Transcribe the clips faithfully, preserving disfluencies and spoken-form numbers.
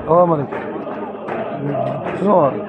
السلام عليكم. شنو هذا؟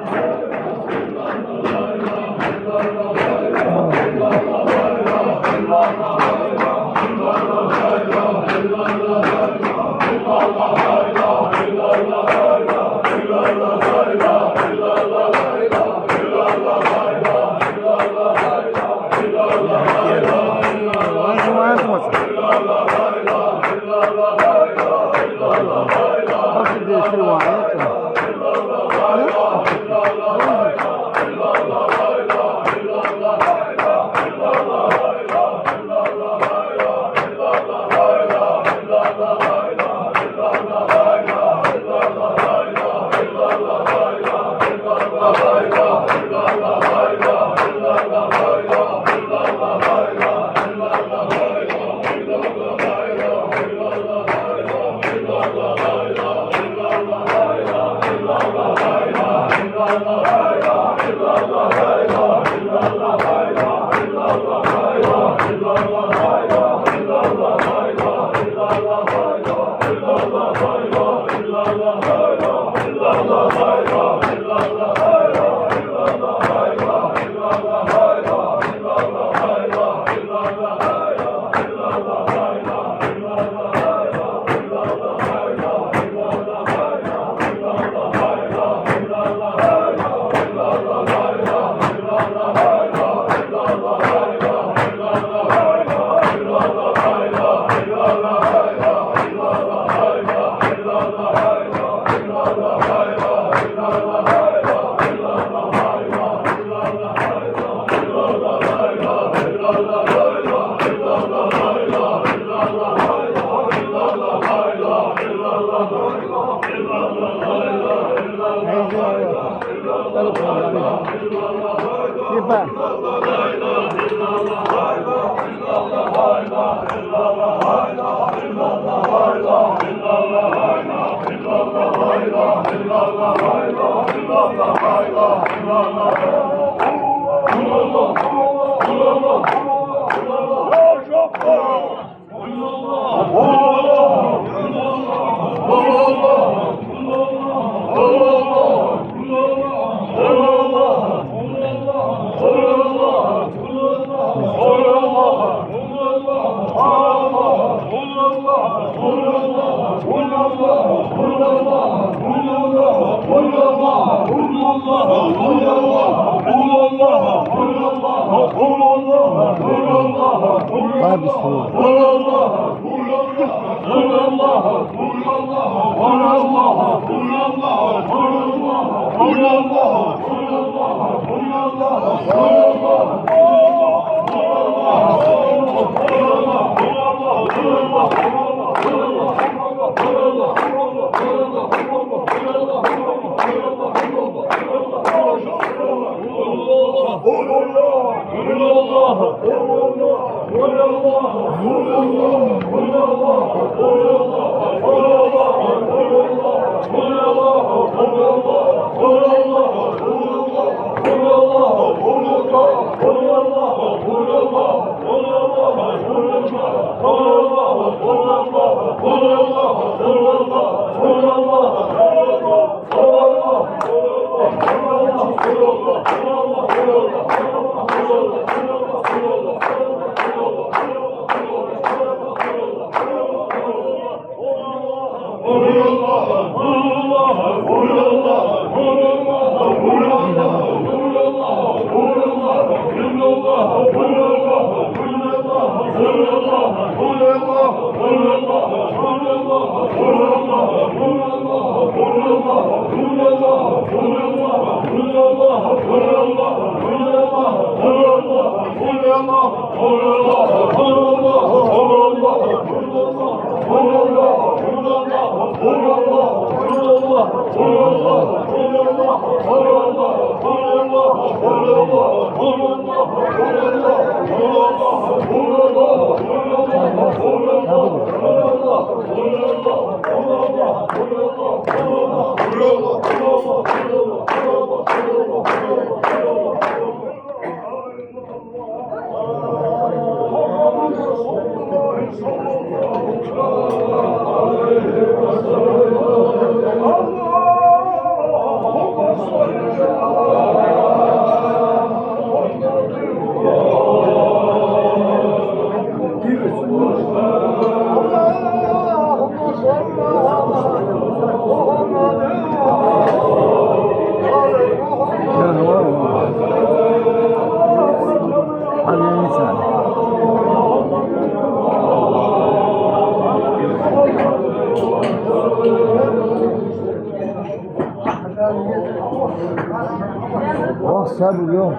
Ох, сабур йо.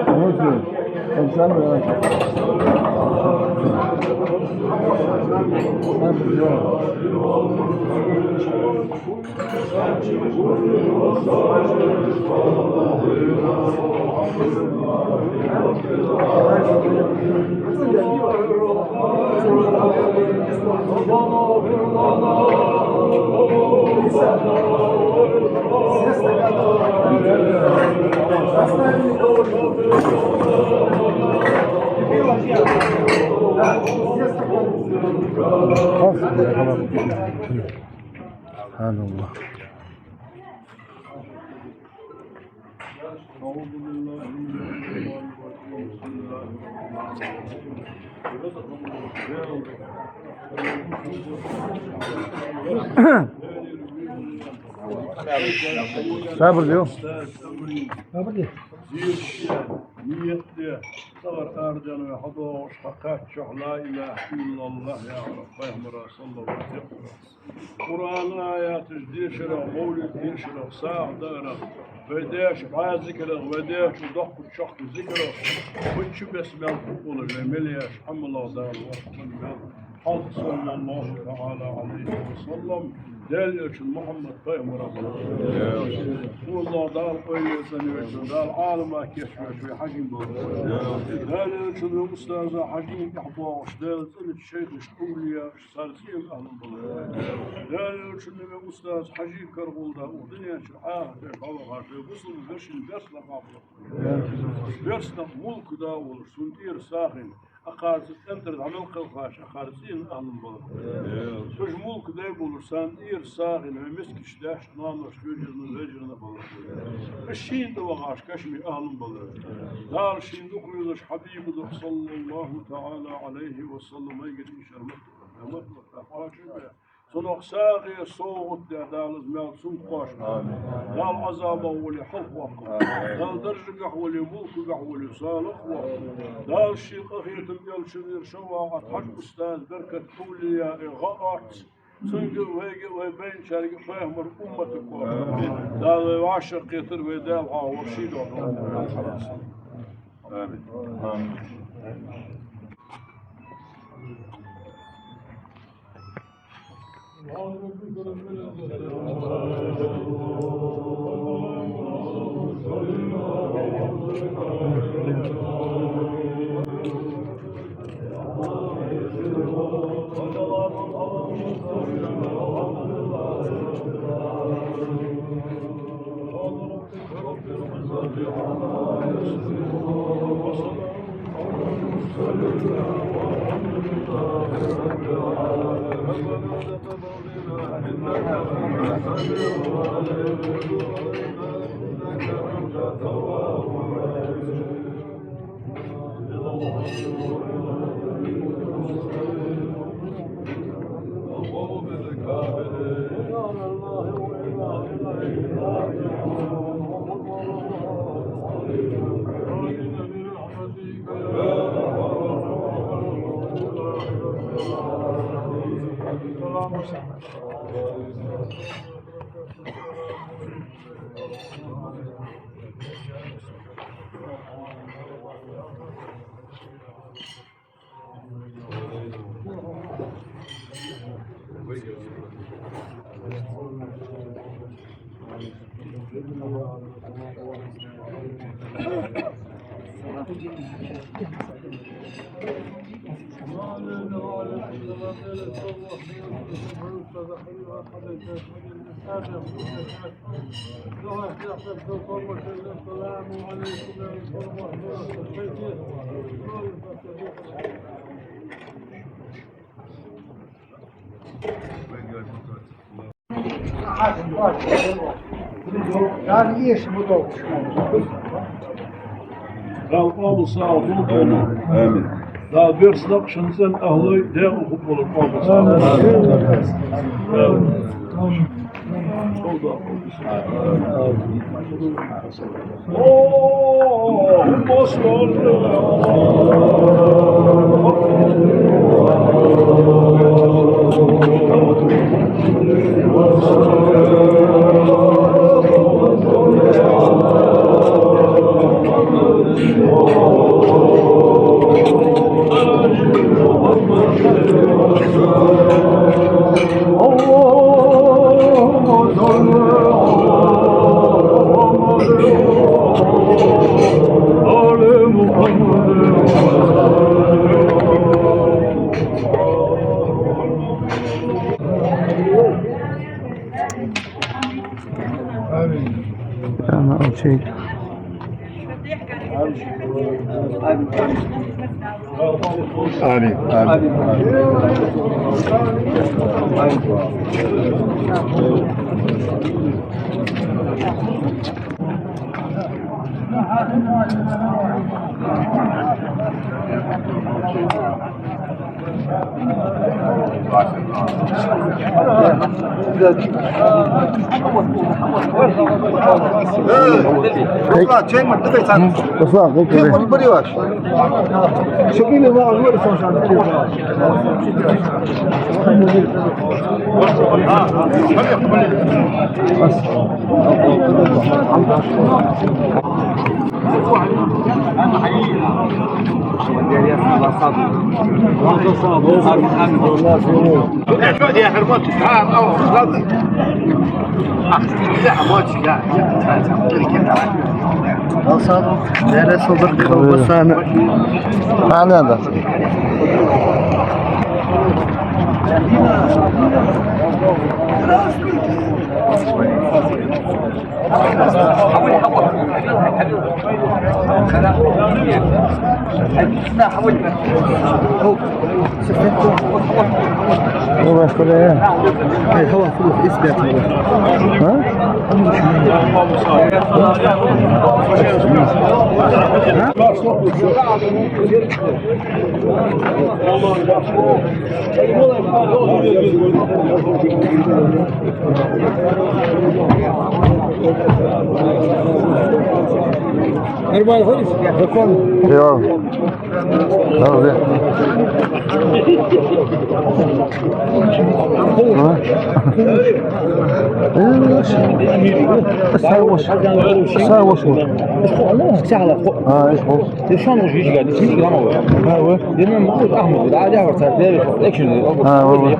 Муслим, сабур йо. Сабур йо. سبحان الله. Сабур де. Сабур де. Ният де. Сабур аржан вай хьадоагӀаш хьакхаччалца لا إله إلا الله яхар, пайхамара саллаллахӀу Ӏалайхи ва саллам. Къуръан аяташ дешарах, мовлид дешарах, сагӀа даарах, вай даьша бӀаь зикарах, вай даьша доккхача чохка зикарах, хӀанз чу бесса мел хургволаш вай мел еш Ӏамалах Дала воккха мел. Хьалха саллаллахӀу таӀала Ӏалайхи ва саллам, Даьла элчан Мухьаммад пайхамарах. АллахӀ Дала къойле цӀанвеча, Дала Ӏалама кийчвеча вай хьажий болба. Даьла элчан вай устаза хьажий тӀехьа боагӀаш, Даьла цӀенача шайхашта, овлияашта, цар цӀен ахӀлан болба. Даьла элчан вай устаз хьажий карагӀолла да укх дунен чура Ӏахарта дӀавахача вай бусалба вежарий берста нах хьабоахалба. Берста нах мулк да волаш, цун тӀера сагӀийна, акхарца цӀен тӀара дӀа мел кхелхача, акхар цӀен ахӀлан болба. Уж мулк дай болаш, царна тӀера сагӀийна вай мискача даьшта, ноаношта, вежарашта, вежарашта болба. Уж шийна тӀавахача кашамий ахӀлан болба. Дала шийна дукха везаш Хьабиба духьа, саллаллахӀу таӀала Ӏалайхи ва саллам, вайгара из шармат а, хӀамат а тӀакхоачаш а. Цунах сагӀа, совгӀат даь Дала из маьл цунга кхоачалба. Дала Ӏазабах вале хьалхаваккхалба. Дала даржагахьа вале, мулкагахьа вале, салахваккхалба. Дала ший къахетам элчанера, шафаӀат Хьажа устаза беркат, овлияий гӀа оттац. Цунга а, вайга а, вай байначарга а, пайхамара умматага кхоачалба. Дала вай вӀашагӀкхетар вай Даьла хьоахавар ший духьа. Амин. Амин. Дала къоабал сагӀа долда. Амин. Амин. Дала берста нах, шун цӀен ахӀлой, дегӀу хуббалар къоабал сагӀа. Амин. Амин. اللهم صل على آمين. آمين. آمين. Нормально ходишь? Закон. Йо. Молодец. А? Э, хорошо. Хорошо. А, ишхо. Ишан уже ишга, десять граммов. А, вы? Динам Махмуд Ахмад, да, я вот так, я вот, экшен, а, вы, вы.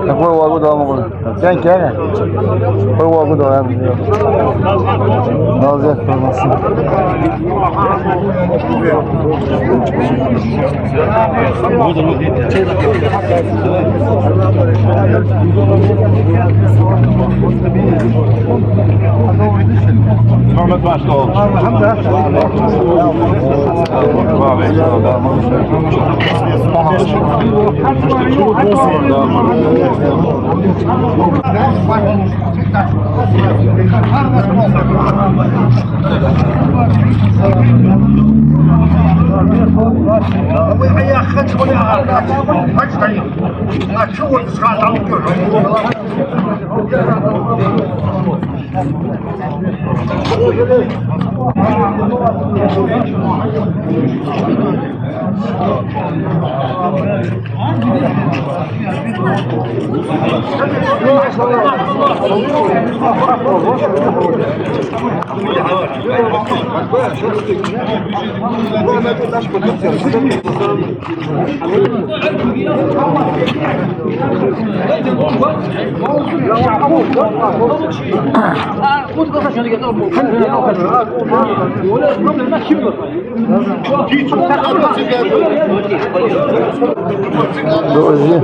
Какой вагу дома был? Сен кеме? Какой вагу дома? Молодец, молодец. Друзья.